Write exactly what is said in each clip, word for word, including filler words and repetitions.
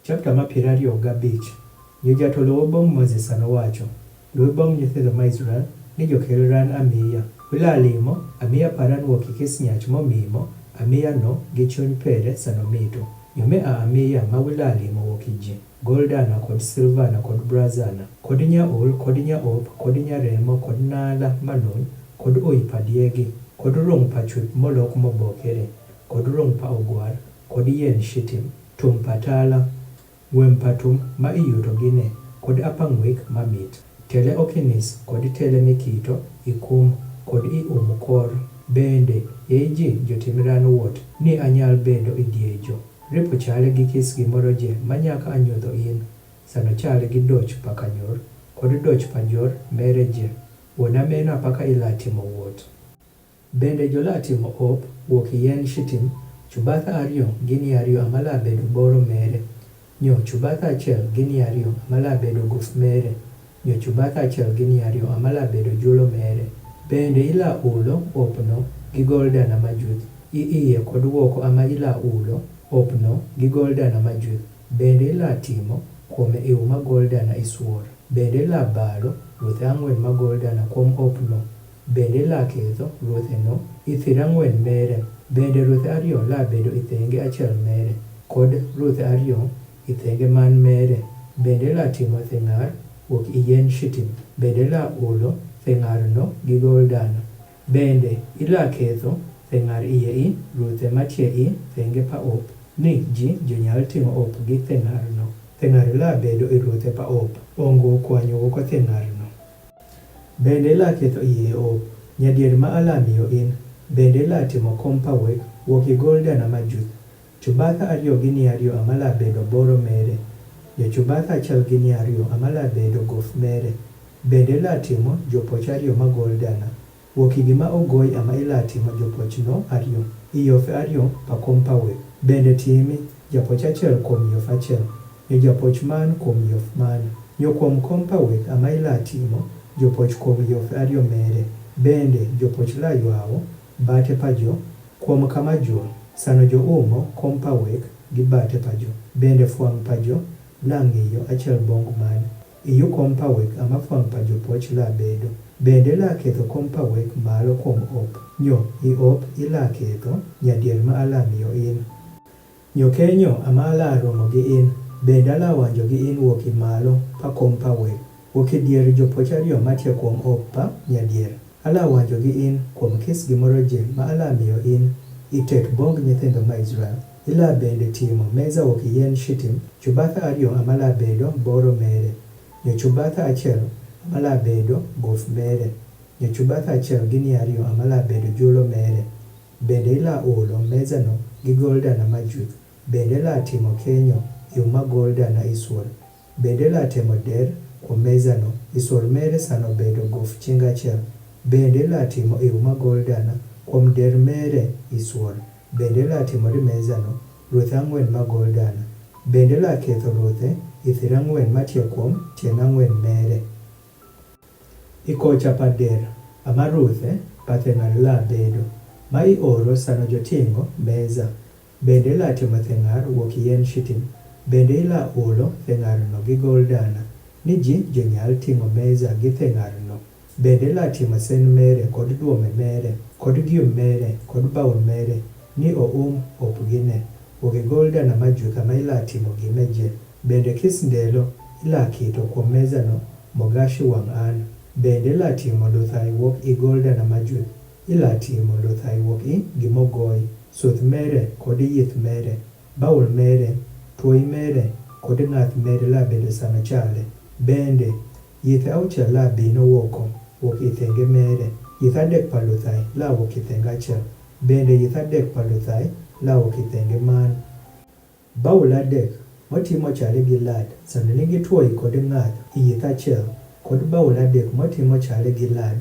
Chapter ma piero ariyo gabich. Nyo jatolo wabong Moses ano wacho, luwe bong nyithindo ma Israel, ni jokel ran amiya. Wila limo amiya paran woki kis nyach mo mimo amiya no gi chuny pere sano mito. Nyo me a amiya ma wila limo woki ji. Goldana kod silvana kod brazana kod nyaul kod nyaop kod nyaremo kod nala manuny kod oi pa diegi kod rung pa chup molok mobokere kod rung pa ogwar kod yen shitim, tum pa tala, wem pa tum ma iyuto gine, kod apangwik mamit, tele okinis kod tele mikito ikum kod ium kor. Bende yei ji jotim ran wot ni anyal bedo idiejo. Ripo chale gi kis gimoro je ma nyaka anyudho in, sano chale gi doch pa kanyor kod doch pa jor mere je. Wona mena paka ila timo wot. Bende jo la timo op woki yen shitim, chubatha ariyo gini ariyo amala bedo boro mere. Nyo chubatha achiel gini ariyo amala bedo guf mere. Nyo chubatha achiel gini ariyo amala bedo julo mere. Bende ila ulo opno gi goldana majuth, i iye kod woko ama ila ulo opno gi goldana majuth. Bende ila timo kuome iuma goldana iswor. Bende ila balo ruthe ang'wen ma goldana kuom opno. Bende ila ketho ruthe no ithir ang'wen mere. Bende ruthe ariyo la bedo ithenge achiel mere, kod ruthe ariyo ithenge man mere. Bende ila timo thengar wok iyen shitim. Bende ila ulo thengar no gi goldana. Bende ila ketho thengar iye i ruthe matie i thenge pa op, ni ji jonyal ting'o op gi thengar no. Thengar la bedo i ruthe pa op, ongo kwanyo woko thengar no. Bende ila ketho iye op nyadier ma ala miyo in. Bende ila timo kompa wek woki goldana majuth. Chubatha ariyo gini ariyo amala bedo boro mere. Nyo chubatha achiel gini ariyo amala bedo gof mere. Bende ila timo jopoch ariyo ma goldana. Woki gima ogoi ama ila timo jopoch no ariyo, iyof ariyo pa kompa wek. Bende timi japoch achiel kuom yof achiel, nyo japoch man kuom yof man. Nyo kuom kompa wek ama ila timo jopoch kuom yof ariyo mere. Bende jopoch la ywawo bate pa jo kuom kama jo sano jo umo kompa wek gi bate pa jo. Bende fwang pa jo la ng'iyo achiel bong man. Iyu kompa wek ama fwang pa jopoch la bedo. Bende la ketho kompa wek malo kuom op. Nyo i op ila ketho nyadier ma ala miyo in. Nyo kenyo ama ala romo gi in. Bende ala wanjo gi in woki malo pa kompa wek, woki dier jopoch ariyo matie kuom op pa nyadier. Ala wanjo gi in kuom kis gimoro je ma ala miyo in itet bong nyithindo ma Israel. Ila bende timo meza woki yen shitim, chubatha ariyo amala bedo boro mere. Nyo chubatha achiel amala bedo gof mere. Nyo chubatha achiel gini ariyo amala bedo julo mere. Bende ila ulo meza no gi goldana majuth. Bende ila timo kenyo iuma goldana iswor. Bende ila timo der kuom meza no, iswor mere sano bedo gof chinga achiel. Bende ila timo iuma goldana kuom der mere iswor. Bende ila timo ri meza no ruthe ang'wen ma goldana. Bende ila ketho ruthe ithir ang'wen matie kuom tien ang'wen mere. Ikocha pa der ama ruthe pa thengar la bedo, ma ioro sano jotingo meza. Bende ila timo thengar woki yen shitim. Bende ila ulo thengar no gi goldana, ni ji jonyal tingo meza gi thengar no. Bende ila timo sen mere kod duome mere kod gium mere kod baul mere, ni oum op gine, woki goldana majuth ama ila timo gime je. Bende kis ndelo ila kito kuom meza no mogashi wang' an. Bende ila timo luthai wok i goldana majuth. Ila timo luthai wok i gimogoi, suth mere kod yith mere, baul mere, tuoi mere kod ng'ath mere la bedo sano chale. Bende yithe auchiel la bino woko wok i thenge mere. Yith adek pa luthai la wok i thenge achiel. Bende yith adek pa luthai la wok i thenge man. Baul adek motimo chale gi lad sano ni gituoi kod ng'ath i yith achiel, kod baul adek motimo chale gi lad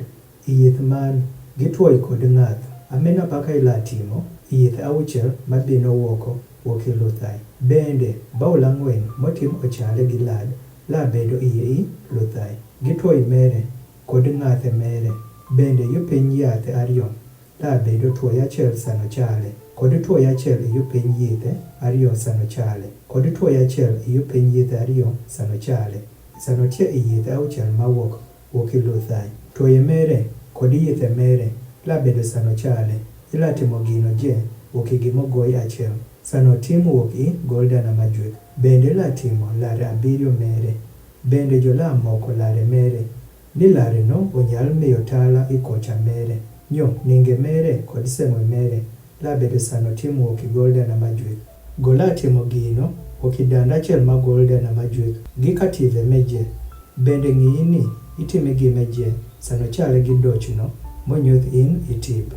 i yith man gituoi kod ng'ath. Amena paka ila timo i yith auchiel ma bino woko wok i luthai. Bende baul ang'wen motimo chale gi lad la bedo iye i luthai, gituoi mere kod ng'athe mere. Bende yu piny yathe ariyo La bedo twoyi acel sano cale. Kodi twoyi acel iyu piny yithe ariyo sano cale. Kodi twoyi acel iyu piny yithe ariyo sano cale. Sano tye iyithe auchiel ma wok, wok i luthai. Twoyi mere, kodi yithe mere, la bedo sano cale. Ila timo gino je, wok i gimo goyi acel. Sano tim wok i gold dana majwek. Bende la timo lare abiriyo mere. Bende jo la moko lare mere. Ni lare no onyal miyo tala i kocha mere. Nyo ninge mere kod sengwe mere. La bedo sano tim wok i gold dana majwek. Go la timo gino, wok i danda acel ma gold dana majwek. Gi ka tive me je. Bende ng'ini, itime gi me je. Sano cale gi doch no, monyuth in itib.